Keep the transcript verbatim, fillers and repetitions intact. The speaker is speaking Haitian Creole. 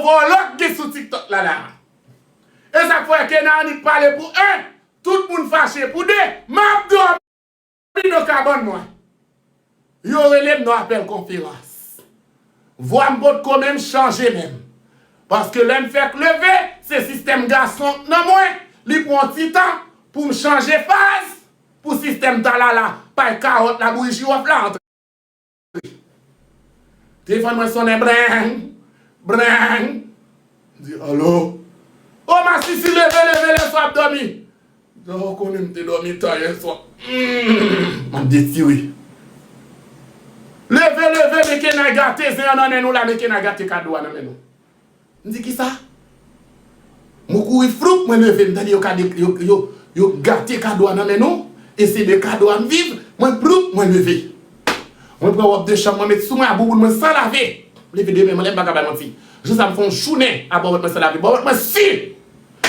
vòlò k gen sou TikTok la la. E sa k fè Kenany pale pou en, tout moun fache pou de. M ap dòmi nan kabann mwen. Yo rele m nan apèl konferans. Vwa m potko menm chanje menm. Paske lè m fèk leve, se sistèm gason k nan mwen, li pran ti tan pou m chanje faz, pou sistèm talala, pay kawòt la, bouyi jiwòf la antre. Telefòn mwen sonnen, breng, breng. M di, alo? O masisi, leve, leve, lèswa ap dòmi. Jan w konnen m te dòmi ta yèswa. Mm, m ap detire. Leve, leve, men Kenay gate zen an nan men nou la, men Kenay gate kado a nan men nou. M di, kisa? Mwen kouri floup, mwen leve, m tande yo ka de, yo, yo, yo gate kado a nan men nou, e se de kado a m viv, mwen ploup, mwen leve. Mwen pran wòb de chanm, mwen met sou mwen, a bouboun mwen san lave. M leve demen, mwen lè m pa ka bay manti. Jou sa m fè yon jounen a bòbòt mwen san lave. Bòbòt mwen si!